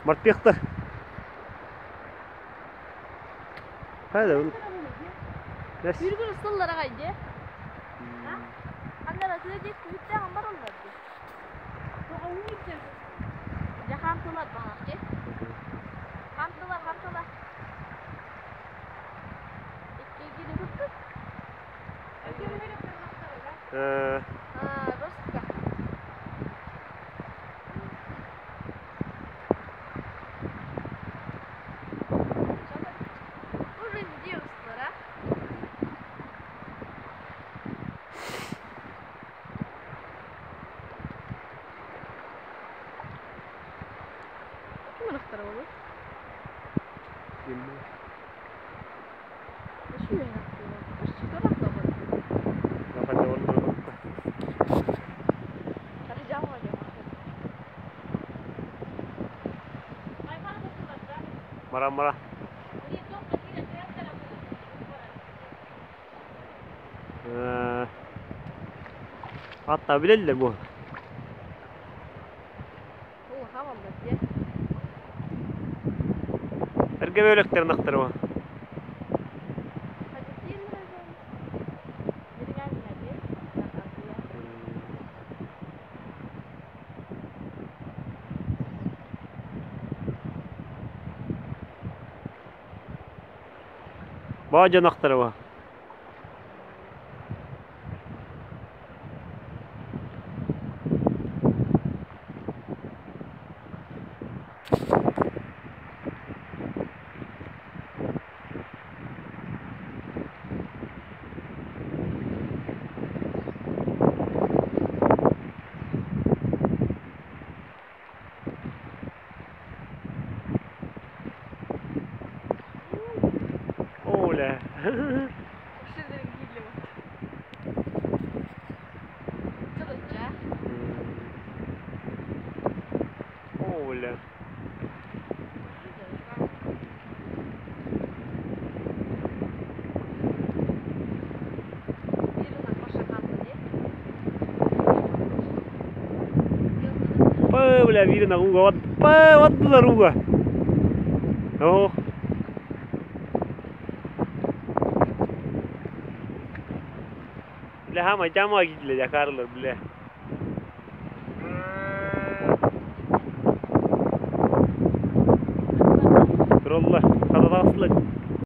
Морпехтар. Хайда ол? Bir gün ısırlara kaydı. Аннара тыа диэки күһүттээх бараллар дии. Дьэ хаамтылар баҕар дии. Хаамтылар, хаамтылар. Иккигини курдук. Аа, Ростка. Уже где устара? Ким ынахтара буолуой? Мара мара. Hatta bilirler bu. Эргэ бөлөктөрүн ахтарыма. Баа дьон ахтарыма. Оля. Оля. Бля, видно, уга, вот, вот дорога. Ох. Бля, хама, тяма гидля, Карло, бля. Тураллар, хататаслык.